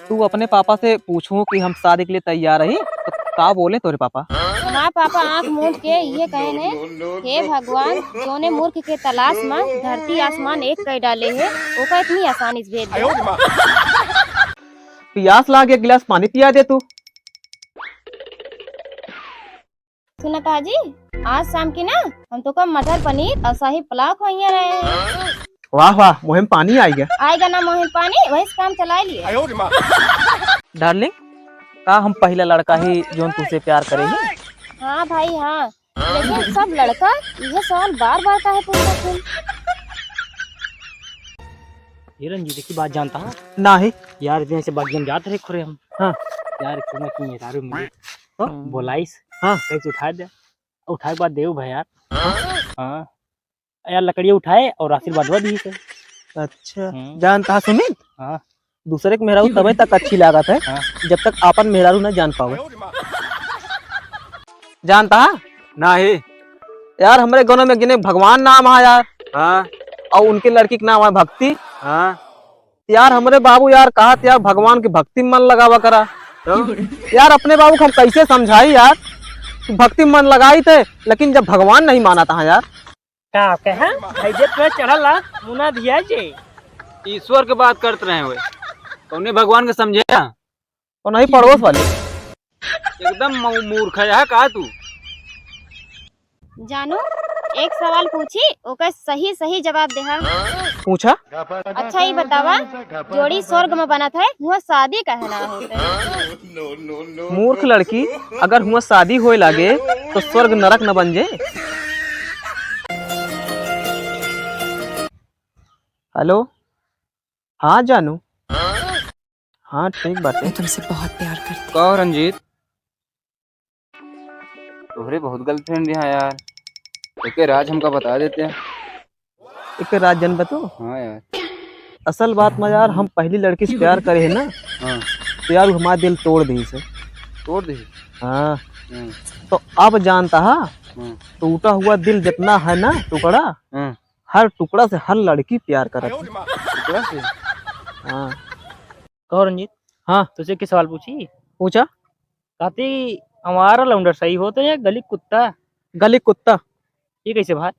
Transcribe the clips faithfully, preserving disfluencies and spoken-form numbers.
तू अपने पापा से पूछू कि हम शादी के लिए तैयार हई, तो का बोले तोरे पापा? हमार पापा आँख मूंद के ये कहेन, "हे भगवान, जोने मूर्ख के तलाश में धरती आसमान एक कई डाले है, ओका इतनी आसानी से भेज दे।" पियास लाग, एक गिलास पानी पिया दे तू। सुनत हा जी, आज शाम की ना हम तोका मटर पनीर और शाही पुलाव खवइया रहे हैं। वाह वाह, मुँह में पानी आइगा। आइगा ना मुँह में पानी, वही से काम चलाइ लिए। डार्लिंग, का हम पहिला लड़का ही जौन तुझसे प्यार करे ही? हाँ भाई हाँ, लेकिन सब लड़का यह सवाल बार बार काहे पूछत हैं? ये रंजीत की बात जानता है? नाही। यार, जैसे बागिया में जात रहे खुरे हम। हाँ। यार, क्यों ना कि मेहरारू मिली। हाँ? बोलाइस। हाँ। कहीं से उठा दे। उठाए के बाद देव भाई यार। हाँ। हाँ। यार, लकड़िया उठाए और आशीर्वाद दी से। अच्छा। हम्म। जानता है सुमित? हाँ। दूसरे के मेहरारू तबे तक अच्छी लागत है, हाँ। जब तक आपन मेहरारू न जान पावे। जानता है? नाही। यार, हमरे गाँव में गिने भगवान नाम है यार। हाँ। और उनके लड़की के नाम है भक्ति। हाँ। यार, हमरे बाबू यार कहत यार, भगवान की भक्ति में मन लगावा करा। तो? यार, अपने बाबू को हम कैसे समझाई यार कि भक्ति में मन लगाई थे, लेकिन जब भगवान नहीं माना था यार। का कहे? भाई जे पे चढ़ल ला, मुना दिया जे। ईश्वर के बात करत रहे हुए, कौने भगवान के समझे? और नहीं पड़ोस वाले। एकदम मऊ-, मूर्ख है का तू? जानू, एक सवाल पूछी, ओकर सही सही जवाब देहा। पूछा। अच्छा, ई बतावा, जोड़ी स्वर्ग में बनत है, हुआ शादी काहे ना होत है? मूर्ख लड़की, अगर हुआ शादी होए लागे, तो स्वर्ग नरक न बन जाए। हेलो, हाँ जानू, हाँ ठीक बाटे। मैं तुमसे बहुत प्यार करती हूँ। का हो रंजीत, तोहरे बहुत गर्लफ्रेंड यहाँ यार, एके राज हमका बता देते हैं। एके राज जनबा तू? हाँ यार। असल बात में यार, हम पहली लड़की से प्यार करे है ना, हाँ। तो यार, वो हमारा दिल तोड़ दी से। तोड़ दी? हाँ। हम्म। तो अब जानता है, हम्म। टूटा हुआ दिल जितना है ना टुकड़ा, हम्म। हर टुकड़ा से हर लड़की प्यार करत है। टुकड़ा से? हाँ। कहो रंजीत। हाँ। तुझसे एक सवाल पूछी? पूछा। कहती, हमारा लौंडा सही होत है या गली कुत्ता? गली कुत्ता। ये कैसे भाई?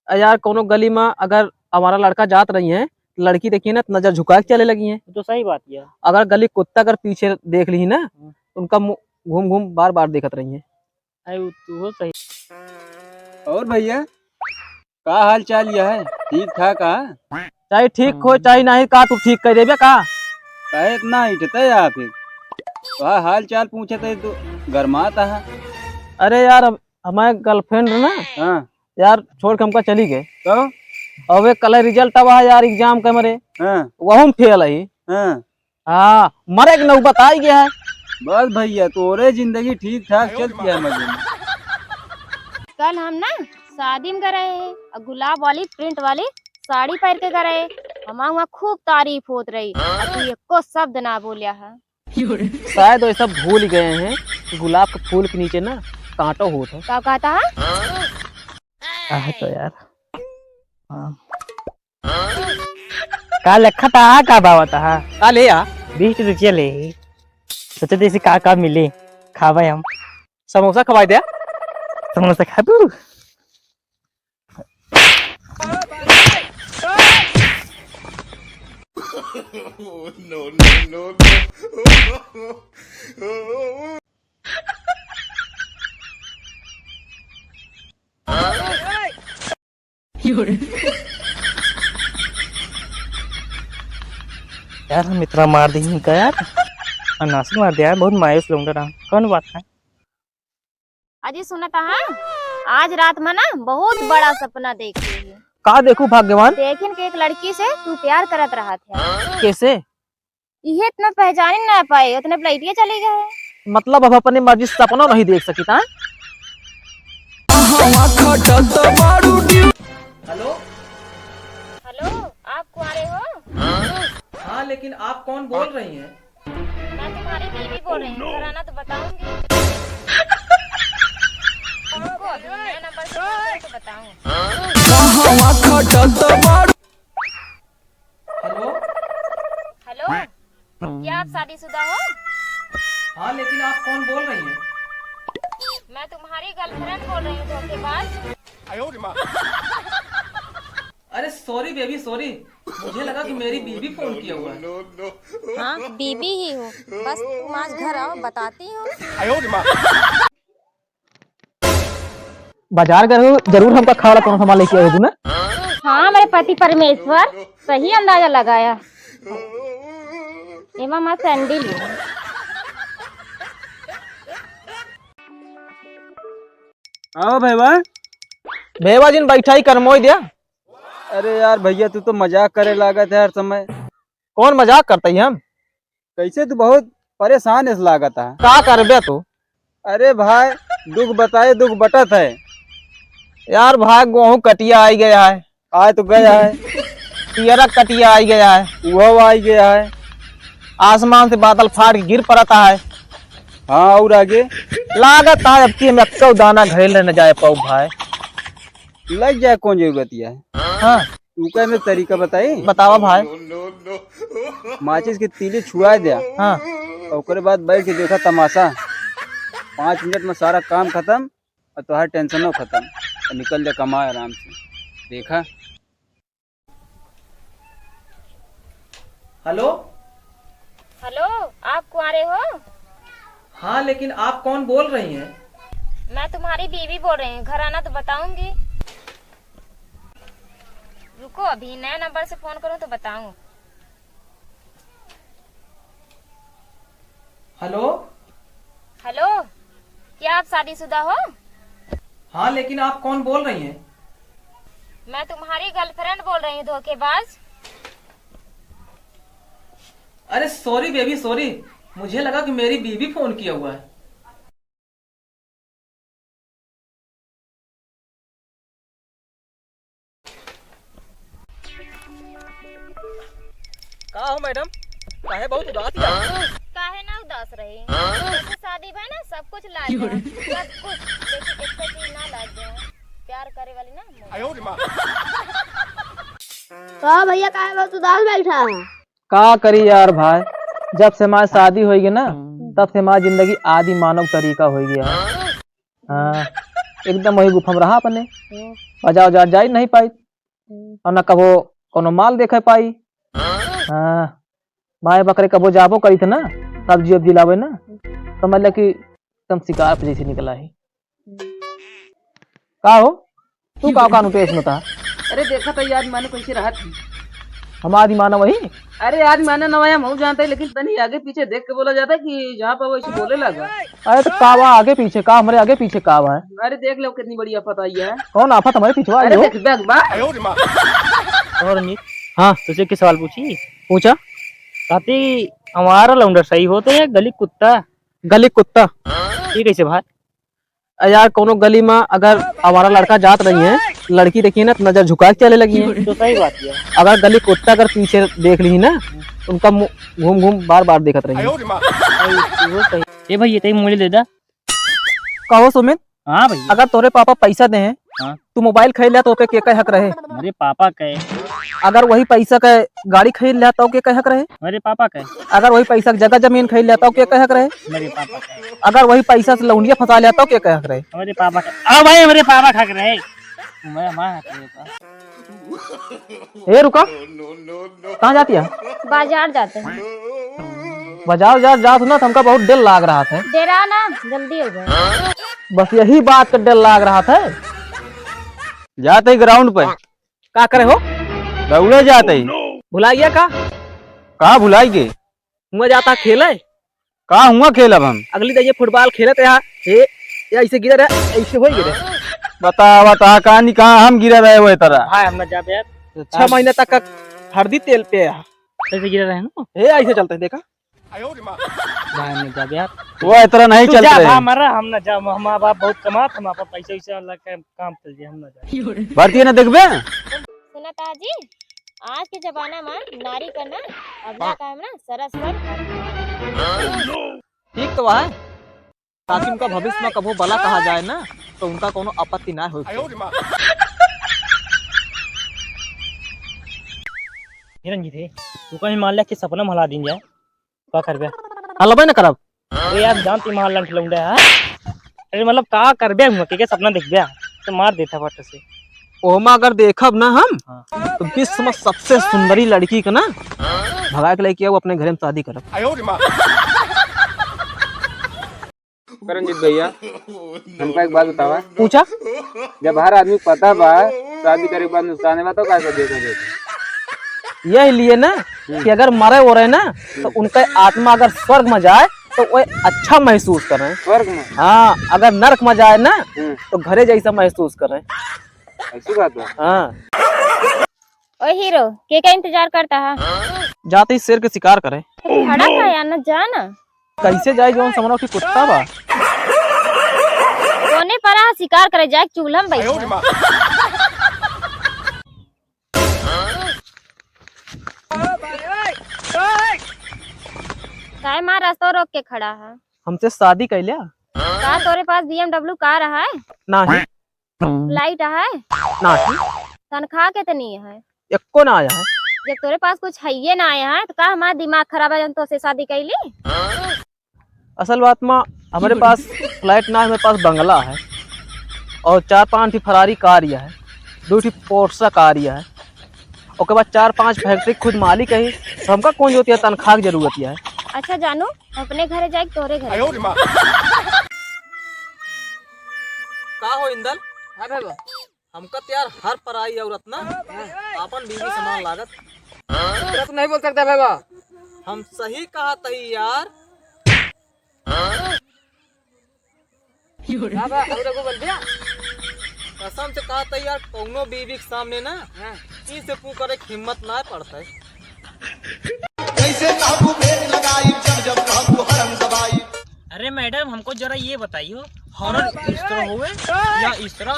अ यार, कोनो गली में अगर हमारा लड़का जात रही है, लड़की देखिए ना, तो नजर झुका के चले लगी है। तो सही बात है। अगर गली कुत्ता अगर पीछे देख ली ना, हम्म। उनका मुँह घूम घूम बार बार देखत रही है। अरे, वो तो हो सही। और भैया, का हाल चाल यह है? ठीक ठाक है? चाहे ठीक हो, चाहे नहीं, का तू ठीक कर देबे का? काहे इतना इठते है आप? का हाल चाल पूछत है तू, गरमात है? अरे यार, अब हमारे गर्लफ्रेंड ना, हाँ। यार, छोड़ के हमका चली गए। तो? अबे कल रिजल्ट आवा है यार, एग्जाम के मरे। हाँ। वहू में फेल है। हाँ। हाँ, मरे के नौबत आई गया है। बस भैया, तोरे जिंदगी ठीक ठाक चलती है मजे में। कल हम ना शादी में गए रहे और गुलाब वाली प्रिंट वाली साड़ी पहन के गए रहे। हमार वहाँ खूब तारीफ होत रही और तू एको शब्द ना बोलिया है। शायद वो सब भूल गए हैं कि गुलाब के फूल के नीचे ना कांटो होत है। का कहता है? आह, तो यार। हाँ। का लेखा था, का बावत हा? का ले आ? बीस रुपया ले। सोचे थे इसे का का मिले, खावे हम। समोसा खवाई दे। समोसा खा तू। यार, हम इतना मार दी इनका यार, अनासी मार दिया यार, बहुत मायूस लौंडा रहा। कौन बात है? अजी सुनत हा, आज रात में ना बहुत बड़ा सपना देख ली। का देखू भाग्यवान? देखिन के एक लड़की से तू प्यार करत रहत है। कैसे? इहे इतना पहचानी ना पाए, उतने फ्लाइटिया चली गए। मतलब अब अपनी मर्जी से सपना नहीं देख सकी था? हेलो? हेलो, आप कुंवारे हो? हाँ, लेकिन आप कौन बोल रही हैं? मैं तुम्हारी बीवी बोल रही हूँ, घराना तो बताऊंगी। तुमको अभी नया नंबर से कॉल करके बताऊँ। हेलो? हेलो? क्या आप शादीशुदा हो? हाँ, लेकिन आप कौन बोल रही हैं? मैं तुम्हारी गर्लफ्रेंड बोल रही हूँ, धोखेबाज। अरे सॉरी बेबी, सॉरी, मुझे लगा कि मेरी बीबी फोन किया हुआ है। हाँ, बीबी ही हूँ, बस तुम आज घर आओ, बताती हूँ। बाजार गए हो, जरूर हमका खावला कोनो सामान लेके आए हो ना। हाँ, मेरे पति परमेश्वर, सही अंदाजा लगाया। एमा माँ सैंडल है। आओ भैया। भैया जिन बैठा ही करमोई दिया। अरे यार भैया, तू तो मजाक करे लागत है हर समय। कौन मजाक करता ही हम? कैसे तू बहुत परेशान इस लागत है? का करबे तू? अरे भाई, दुख बताए दुख बटत है। यार भाई, गोहूँ कटिया आई गया है। आए तो गया है। पियरा कटिया आई गया है। वो आई गया है। आसमान से बादल फाट के गिर पड़ता है। हाँ, और आगे? लागत है अब की हम एक्को दाना घरे ले न जाए पाऊ भाई। लग जाए, कौन जरूरत है? हाँ। तू का में तरीका बताई? बतावा भाई। माचिस के तीली छुआ द्या। हाँ। और ओकरे बाद बैठ के देखा तमाशा। पाँच मिनट में सारा काम खत्म और तोहार टेंशनो खत्म। और निकल जा कमाए आराम से। देखा। हेलो। हेलो, आप कुंवारे हो? हाँ, लेकिन आप कौन बोल रही हैं? मैं तुम्हारी बीवी बोल रही हूँ, घर आना तो बताऊंगी। रुको, अभी नया नंबर से फोन करूँ तो बताऊँ। हेलो। हेलो, क्या आप शादीशुदा हो? हाँ, लेकिन आप कौन बोल रही हैं? मैं तुम्हारी गर्लफ्रेंड बोल रही हूँ, धोखेबाज। अरे सॉरी बेबी, सॉरी, मुझे लगा कि मेरी बीबी फोन किया हुआ है। का हो मैडम, काहे बहुत उदास बा? काहे ना उदास रही? जब से शादी भा ना, सब कुछ लाग गया, सब कुछ, लेकिन एक चीज ना लाग गया, प्यार करे वाली ना मोर। का भैया, काहे बहुत उदास बैठा है? का करी यार भाई, जब से हमारी शादी होई गई ना, तब से हमारी जिंदगी आदि मानव तरीका होई गया है। हाँ, एकदम वही गुफा में रहा अपने। हम्म। बाजार उजार जाई नहीं पाई। हम्म। और ना कबो कोनो माल देखे पाई। हाँ, भाई बकरे कबो जाबो करी थे ना, सब्जी उब्जी लावे ना, समझ ले कि एकदम शिकार पे जैसे निकला है। हम्म। का हो? तू का कानू टेस में था? अरे देखा तो यार, मानो कैसे रहत ही। हमारी मानो वही? अरे यार, मानो नवाया मऊ जानता है, लेकिन तनी आगे पीछे देख के बोला जाता है कि जहाँ पर वो ऐसे बोले लगा। अरे तो का बा आगे पीछे का? हमरे आगे पीछे का बा? अरे देख लो कितनी बड़ी आफत आई है। कौन आफत हमरे पीछे आई अरे हो? देख, देख बा। और नी, हाँ। तुझसे किस सवाल पूछी? पूछा। कहती, हमारा लौंडा सही होते है गली कुत्ता? गली कुत्ता? ये कैसे भाई? अ यार, कोनो गली में अगर आवारा लड़का जात रही है, लड़की देखी ना, तो नजर झुका के चले लगी है। तो सही बात है। अगर गली कुत्ता अगर पीछे देख ली ना, उनका मुंह घूम घूम बार बार देखत रही है। अरे, वो सही। ए भाई, ये तई मोबाइल दे दा। कहो सुमित। हाँ भाई। अगर तोरे पापा पैसा दे हैं, हाँ। तू मोबाइल खरीद लिया तो ओपे के का हक रहे? मेरे पापा का है। अगर वही पैसा का गाड़ी खरीद लिया तो के का हक रहे? मेरे पापा का है। अगर वही पैसा का जगह जमीन खरीद लिया तो के का हक रहे? मेरे पापा का है। अगर वही पैसा से लौंडिया फंसा लिया तो के का हक रहे? मेरे पापा का। अब भाई मेरे पापा का हक रहे। मेरा माँ हक रहे था। ए रुका, कहाँ जाती है? बाजार जाते हैं। बाजार जा, जात ना, तो हमका बहुत डर लाग रहा था। डरा ना, जल्दी हो जाए। बस यही बात का डर लाग रहा था। जाते ही ग्राउंड पे। का करे हो? दौड़े जाते ही। भुला गया का? का भुलाई गे? हुआ जाता खेले। का हुआ खेलब हम? अगली दइये फुटबॉल खेलत रहा। ए, ए, ऐसे गिरा रहा, ऐसे हो गिरे। बता, बता, कहानी कहाँ हम गिरा रहे हुए तरह? भाई, हम ना जाबे यार। छह महीने तक का हरदी तेल पे है। ऐसे गिरा रहे ना? ए, ऐसे चलते हैं, देखा? भाई, हम ना जाबे यार। वो इतना नहीं तू चलते जा, हैं। भाई, हमारा, हम ना जा, हम, हम, आप बहुत कमात, हम आपका पैसा वैसा वाला काम, काम चल जाए, हम ना जाए। भर्ती ना देखबे? सुना ताजी, आज के जमाना में नारी का ना अबला का है ना सरस पर। ठीक तो है, ताकि उनका भविष्य में कभो बला कहा जाए ना, तो उनका कोनो आपत्ति ना हो। हे रंजीत हे, तू कहीं मान लिया कि सपना में हला दिन जाए, का करबे? हाँ, लबे न करब। अरे यार, जानत ही महान लंठ लौंडा है। अरे मतलब, का करबे हुआ, के, के सपना देखबे? तो मार देता फट से। ओमा अगर देखब ना हम, हाँ। तो विश्व में सबसे सुंदरी लड़की के ना भगा के लेके आओ, अपने घरे में शादी करब। करंजीत भैया, हमका एक बात बतावा। पूछा। जब हर आदमी पता बा, शादी करे के बाद नुकसान बा, तो का कर देता है? यह लिए ना हम्म। कि अगर मरे हो रहे ना, तो उनका आत्मा अगर स्वर्ग में जाए, तो वो अच्छा महसूस करें। स्वर्ग में? हाँ, अगर नरक में जाए ना, हम्म। तो घरे जैसा महसूस करें। ऐसी बात बा? हाँ। ओ हीरो, के का इंतजार करता है? जाते ही शेर के शिकार करे। खड़ा का यार, ना जा ना। कैसे जाए जौन समरो की कुत्ता बा? कोने पर आ शिकार करे जाए, चूल्हा में बैठा। काहे माँ रास्ता रोक के खड़ा है? हमसे शादी कैल्या? का तोरे पास B M W car है? नहीं। Flight है? नहीं। तनख्वाह कितनी है? एको ना आया है। जब तोरे पास कुछ है ये ना आया है, तो का हमारा दिमाग खराब है, जौन तोसे शादी कैली? असल बात माँ, हमारे पास flight ना है, हमारे पास बंगला है और चार पांच ठी Ferrari car या है, दो ठी Porsche car या है, ओके बाद चार पांच factory खुद मालिक है, तो हमका कौन जरूरत है, तनख्वाह की जरूरत है। अच्छा जानू, अपने घरे जाए कि तोरे घरे? का हो इंदल? हाँ बाबा। हमका तो यार हर पराई औरत ना आपन बीवी समान लागत। इतना तो नहीं बोल सकता बाबा। हम सही कहत ही यार। बाबा, और एगो बोल दिया। कसम से कहत ही यार, कौनो बीवी के सामने ना हाँ। चीं से पू करे के हिम्मत ना पड़ता है। कैसे काबू में लगाई, जब जब काबू हरम दबाई। अरे मैडम, हमको जरा ये बताइयो, horror इस तरह होवे या इस तरह?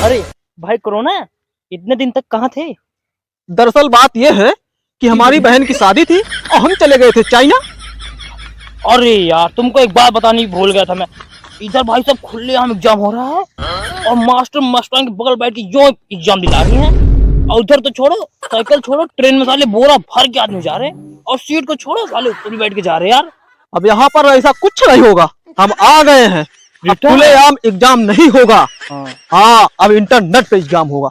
अरे भाई कोरोना, इतने दिन तक कहाँ थे? दरअसल बात यह है कि हमारी बहन की शादी थी और हम चले गए थे चाइना। अरे यार, तुमको एक बात बतानी भूल गया था मैं। इधर भाई साहब खुलेआम exam हो रहा है और मास्टर मास्टराइन के बगल बैठ के जो exam दिला रहे हैं, और उधर तो छोड़ो, साइकिल छोड़ो, train में साले बोरा भर के आदमी जा रहे हैं और seat को छोड़ो, साले ऊपर भी बैठ के जा रहे हैं यार। अब यहाँ पर ऐसा कुछ नहीं होगा, हम आ गए हैं। अब खुलेआम exam नहीं होगा। हाँ। हाँ, अब internet पे exam होगा।